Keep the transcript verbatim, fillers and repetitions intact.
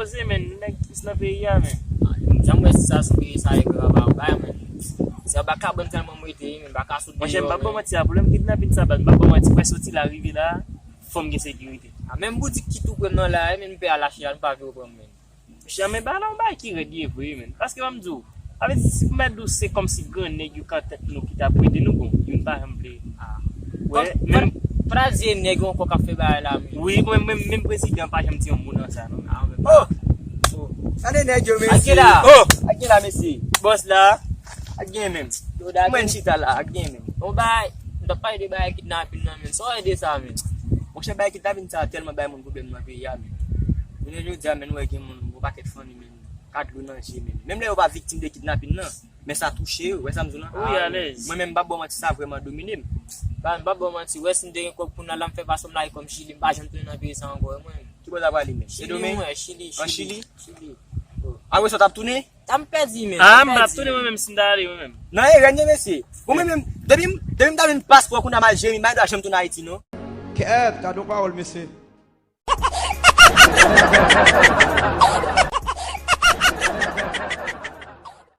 Poze, men, nèg plis nan peyi a, men. Jan m wè sitiyasyon peyi sa ye, pa bay, men. Se anba kabann sèlman m rete, men m pa ka sot deyò, men. Monchè, m pa ba w manti a, pwoblèm kidnapin sa, baz, m pa ba w manti, mwen soti la, rive la, fò m gen sekirite. A, menm boutik ki tou pre m nan la, men m pè a lache a, m pa vle yo pran m, men. Monchè, men ba la yon bagay ki rèd ye vre, men. Paske ban m di w, sa vle di, si m mèt di w, se kòmsi gran nèg yo k an tèt nou ki t ap ede nou, bon, youn pa janm vle. A. Wè, men. Fò ta di e nèg yo ankò k ap fè bagay la, men. Wi, mwen, mwen, menm prezidan pa janm di yon mo nan sa, non. A, men. Oh! Oh! Gade nèg yo, mesye. Ak gen la. Oh! Ak gen la, mesye. Bòs la. Ak gen menm. Mwen chita la, ak gen menm. Bon, bagay, m t ap pale de bagay kidnapin nan, men. Sa w wè de sa, men? Monchè, bagay kidnapin sa tèlman bay moun pwoblèm nan peyi a, men. Jounen jodi a, men, nou wè gen moun, yon pakèt fanmi, men, ka dlo nan je, men. Menm lè yo pa viktim de kidnapin nan, men sa touche yo, wè sa m di w lan? Wi, alèz. Mwen menm, m p ap ba w manti, sa vrèman domine m. Ba, m p ap ba w manti, wè si m te gen kòb kounye a la, m fè paspò m la e kòm Chili, m pa janm tounen nan peyi sa ankò, wè mwen. Ki bò w ta prale menm? Chili, mwen, Chili, Chili. Chili. Apre sa, w t ap tounen? Sa m pèdi, men. A, m p ap tounen mwen menm si m ta ale mwen menm. Nan erè n ye, mesye. Bon, mwen menm, depi m, depi m ta jwenn paspò kounye a m al Jeremi, m pa dwa janm tounen Ayiti, non. Kèt, gade yon pawòl, mesye.